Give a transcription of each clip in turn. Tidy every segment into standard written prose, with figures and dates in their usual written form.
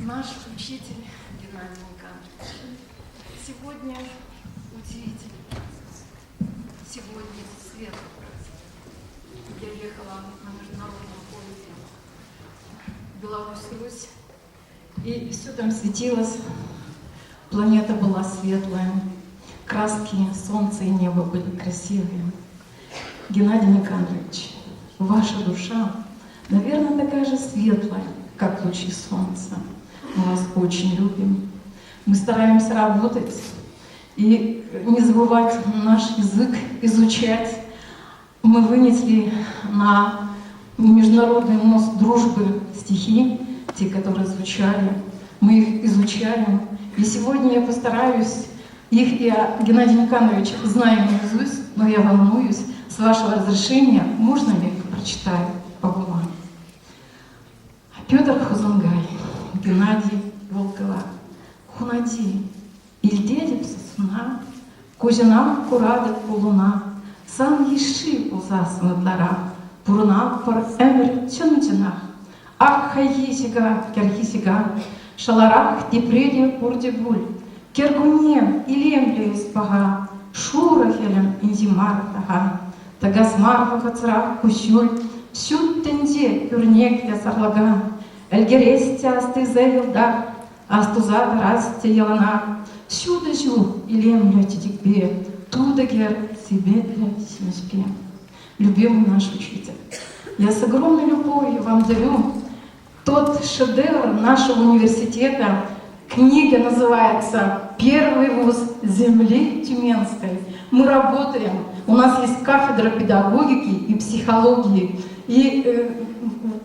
Наш учитель Геннадий Никандрович. Сегодня удивительный праздник. Сегодня светлый праздник. Я ехала на международном поезде Беларусь-Русь, и все там светилось. Планета была светлая, краски солнца и небо были красивые. Геннадий Никандрович, ваша душа, наверное, такая же светлая, как лучи солнца. Мы вас очень любим. Мы стараемся работать и не забывать наш язык, изучать. Мы вынесли на Международный мост дружбы стихи, те, которые звучали. Мы их изучаем. И сегодня я постараюсь их я, Геннадий Никонович, знаю наизусть, но я волнуюсь. С вашего разрешения, можно я их прочитаю по губам? Петр Хузангай, Геннадий Волкова. Хунади, илтетӗп сысна, куҫӑнах куратӑп хулуна, сан йышши пулсассӑн ытларах, пурӑнатпӑр ӗмӗр чӑн-чӑнах. Ак хайхи ҫӑка, кӗрхи ҫӑка, шаларах тепре те пурте пуль. Кӗркунне илемлӗ эс паха, шурӑ хӗлӗм инҫе мар таха. Тӑкас мар вӑхӑтсӑрах куҫҫуль, ҫут тӗнче кӳрнеклӗ сарлака. Ӗлкӗрес те астивсе йӑлтах, астуса тӑрас те яланах. Ҫутӑ ҫул илемлӗ чечекпе, тутӑ кӗр сипетлӗ ҫимӗҫпе. Любимый наш учитель, я с огромной любовью вам дарю тот шедевр нашего университета. Книга называется «Первый вуз земли Тюменской». Мы работаем, у нас есть кафедра педагогики и психологии. И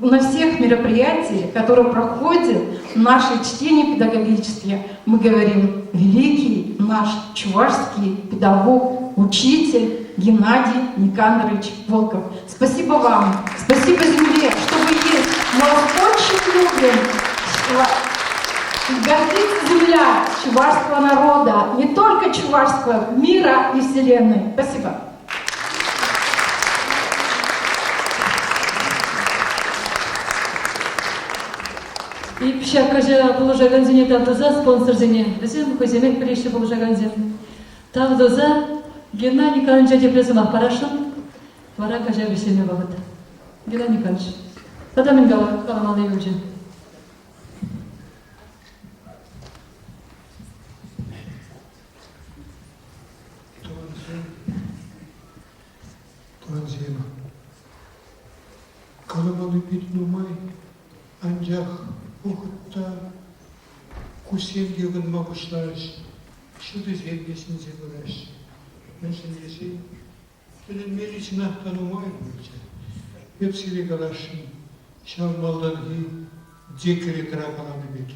на всех мероприятиях, которые проходят наши чтения педагогические, мы говорим «Великий наш чувашский педагог, учитель Геннадий Никандрович Волков». Спасибо вам, спасибо земле, что вы есть. Мы вас очень любим. Гордится земля чувашского народа, не только чувашского, мира и вселенной. Спасибо. Ҫак каҫа пулӑшакансене тав туса спонсорсене, вӗсем хӑйсемех пӗлеҫҫӗ пулӑшакансем. Тав туса Геннадий Николаевича тепле сӑмах парасшӑн. Вара каҫа вӗҫлеме вӑхӑт. Геннадий Николаевич, тата мӗн каламалли юлчӗ? Тӑвансем, тӑвансем, каламалли пит нумай, анчах вӑхӑт та куҫсем те ывӑнма пуҫларӗҫ, ҫутисем те сӳнсе пыраҫҫӗ. Мӗншӗн тесен тӗлӗнмелли чӑнах та нумай пулчӗ. Эп сире каласшӑн, ҫав малтанхи декретра каланӑ пек,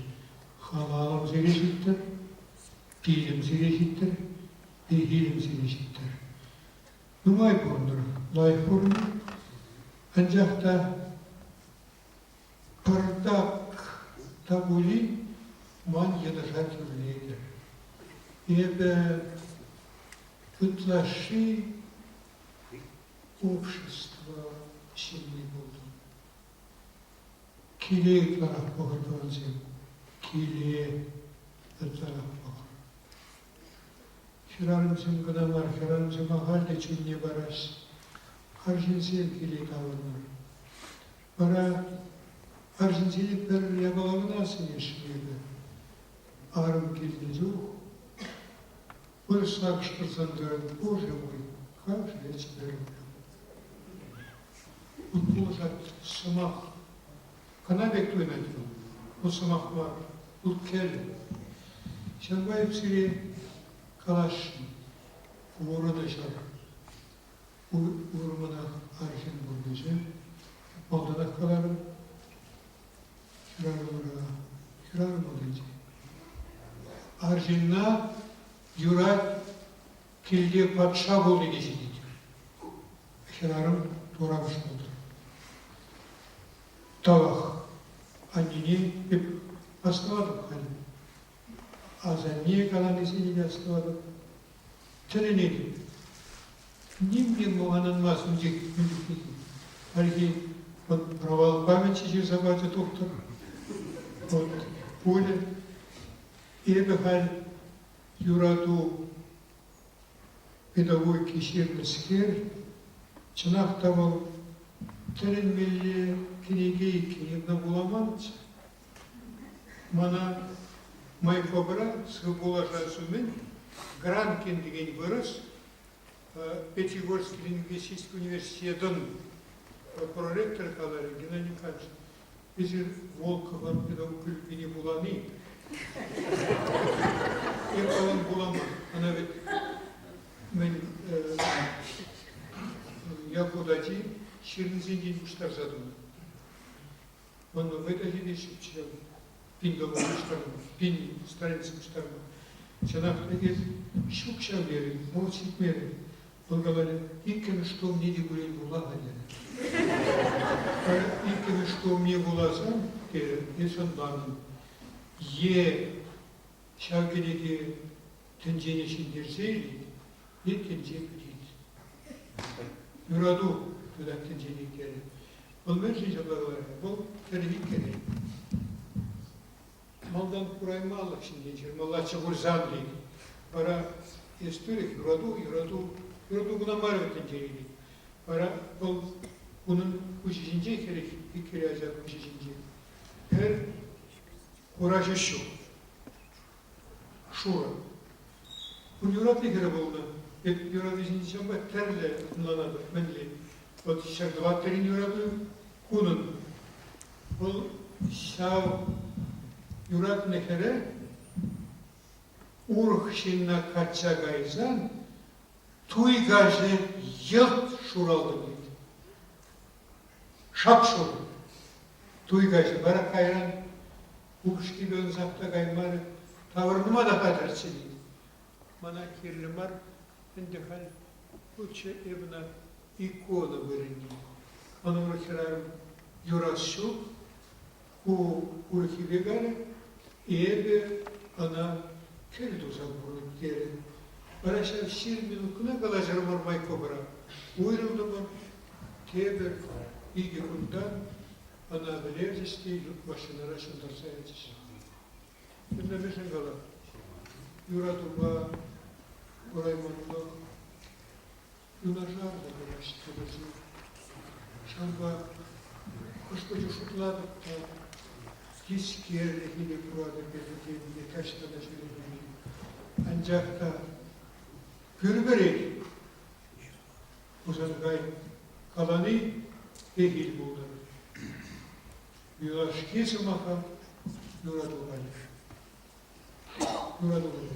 халалӑм сире ҫиттӗр, Пилӗм сире ҫиттӗр, пехилӗм сире ҫиттӗр. Нумай пурӑнӑр, лайӑх пурӑнӑр, анчах та пӑртак та пулин ман йӑнӑша тӳрлетӗр. Эпӗ ытлашши общество ҫынни пултӑм. Киле ытларах пӑхӑр тӑвансем, киле ытларах пӑхӑр. Хӗрарӑмсем кӑна мар, хӗрарӑмсем ахаль те чунне параҫ. Арҫынсем киле таврӑнӑр. Вара арҫынсене пӗр япала кӑна сӗнесшӗн эпӗ. Арӑм килнӗ чух вырӑсла кӑшкӑрсан тӑрать, Боже мой, как же я тебя люблю. Пулӑшать сӑмах. Кӑна пек туйӑнать вӑл. Ку сӑмах мар, ку кӗлӗ. Ҫавӑнпа эп сире каласшӑн, пурӑнӑҫӑр. Уйрӑммӑнах арҫын пурнӑҫӗ. Малтанах каларӑм, хӗрарӑмра хӗрарӑм аллинче. Арҫынна юрать килте патша пулнине ҫитет. Хӗрарӑм турамӑш пултӑр. Тавах аннене эп астӑватӑп халӗ. Асанне каланисене те астӑватӑп. Тӗлӗнетӗп. Ним те ӑнланмасть ун чухнехи. Хальхи вот провал памяти ҫырса пачӗ тухтӑр. Вот. пулӗ. Эпӗ халь юрату педагогики ҫырнӑскер, чӑнах та вӑл тӗлӗнмелле кӗнеке иккен, ӑна вуламанччӗ. Мана Майкопра сывпуллашас умӗн Гранкин текен вырӑс Пятигорский лингвистический университетӑн проректорӗ каларӗ, Геннадий Николаевич, эсир Волковӑн педагогикине вулани. Эп аван вуламан. Ӑна вӗт мӗн Якут ачи ҫырнисенчен пуҫтарса тунӑ. Ман нумай та ҫитет пин доллар пуҫтарма, пин страница пуҫтарма. Чӑнах та эс ҫук ҫав терӗ, вӑл ҫитмерӗ. Вӑл каларӗ, иккӗмӗш томне те пулин вула-ха терӗ. Иккӗмӗш томне вуласан, терӗ, эс ӑнланӑн. Е ҫав кӗнеке тӗнчене ҫӗнтерсе илет, е тӗнче пӗтет. Юрату тытать тӗнчене терӗ. Вӑл мӗншӗн ҫапла каларӗ? Вӑл хӗрхенкелет. Малтан кураймалӑх ҫинчен ҫырмаллаччӗ пулсан тет. Вара эс тӳрех юрату, юрату, юрату кӑна мар вӗт тӗнчере тет. Вара вӑл унӑн куҫӗ ҫинче хӗрех иккӗре ача куҫӗ ҫинче пӗр хура ҫӳҫ ҫук. Шурӑ. Ун юратни хӗрӗ пулнӑ. Эп юрату ҫинчен ҫавӑнпа тӗрлӗ ӑнланатӑп. Мӗнле? Вӑт ҫак тӑваттӑрин юрату кунӑн. Вӑл ҫав юратнӑ хӗре урӑх ҫынна качча кайсан туй каҫӗ йӑлт шуралнӑ тет. Шап-шурӑ. Туй каҫӗ вара кайран упӑшкипе ӑнсах та каймарӗ. Таврӑнма та хатӗрччӗ тет. Мана кирлӗ мар ӗнтӗ халь. Лучше эп ӑна икона вырӑнне. Ман урӑх хӗрарӑм юрас ҫук. Ку урӑххипе калӗ. Эпӗ ӑна кӗл туса пурӑнӑп терӗ. Вара ҫав 20 минут кӑна калаҫрӑмӑр Майкопра. Уйрӑлтӑмӑр. Тепӗр икӗ кунтан ӑна вӗлерчӗҫ те ют машинӑра ҫунтарса ячӗҫ. Тӗрлӗ мӗншӗн калап? Юратупа курайманлӑх юнашар та пыраҫҫӗ тепӗр чух. Ҫавӑнпа хӑш-пӗр чух шутлатӑп та тискерлӗхе те куратӑп эпӗ тенине таҫта та ҫӳренине. Анчах та пӳрпӗрех Хусанкай калани пехил пултӑр. Юлашки сӑмаха юрату калӗ. Юрату калӗ.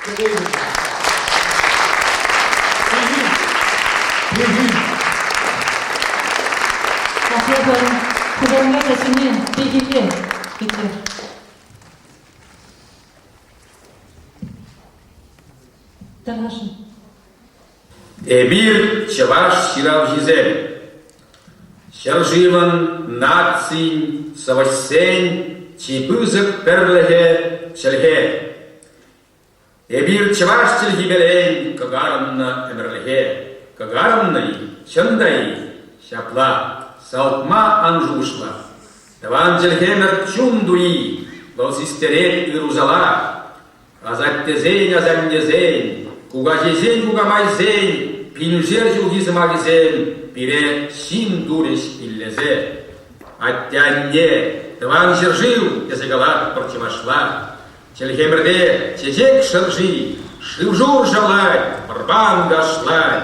Телейлӗ. Пехил. Пехил. Апла Хусанкай ачасене пехиле итлер. Тархасшӑн. Эпир чӑваш ҫыравҫисем. Ҫӗршывӑн, нацин, сӑвӑҫсен чи пысӑк пӗрлӗхӗ чӗлхе. Эпир чӑваш чӗлхипелен кӑкарӑннӑ ӗмӗрлӗхе. Кӑкарӑннӑ-и, чӑн та-и? Ҫапла, салтма ан шухӑшла. Тӑван чӗлхемӗр чун туйи, вӑл систерет ыр-усала. Асаттесен, асаннесен, кукаҫисен, кукамайсен пиншер ҫулхи сӑмахӗсем пире ҫын турӗҫ иллесе. Атте-анне, тӑван ҫӗршыв тесе калатпӑр чӑвашла. Чӗлхемӗрте чечек шӑрши, шыв-шур шавлать, вӑрман кашлать.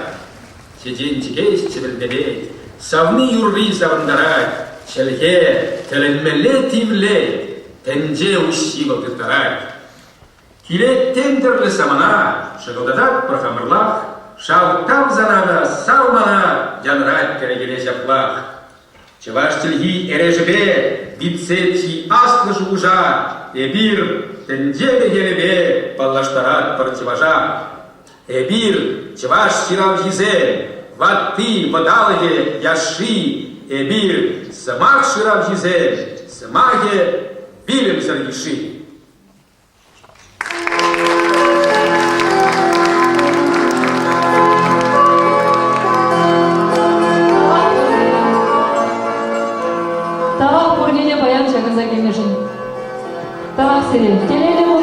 Чечен чӗкеҫ чӗвӗлтетет, савни юрри савӑнтарать, чӗлхе тӗлӗнмелле тивлет, тӗнче уҫҫи вӑл тыттарать. Килет тем тӗрлӗ самана, шӑкӑлтататпӑр хамӑрлах, шав тав сана та сав мана янрать кӗрекере ҫаплах. Чӑваш чӗлхи эрешӗпе витсе чи аслӑ шухӑша эпир тӗнче мехелӗпе паллаштаратпӑр чӑваша. Эпир, чӑваш ҫыравҫисем, ватти, вӑталӑхӗ, яшши, эпир, сӑмах шыравҫисем, сӑмахӗ вилӗмсӗр йышши. Тавах пурне те паян ҫакӑнса килнӗшӗн. Тавах сире. Телейлӗ.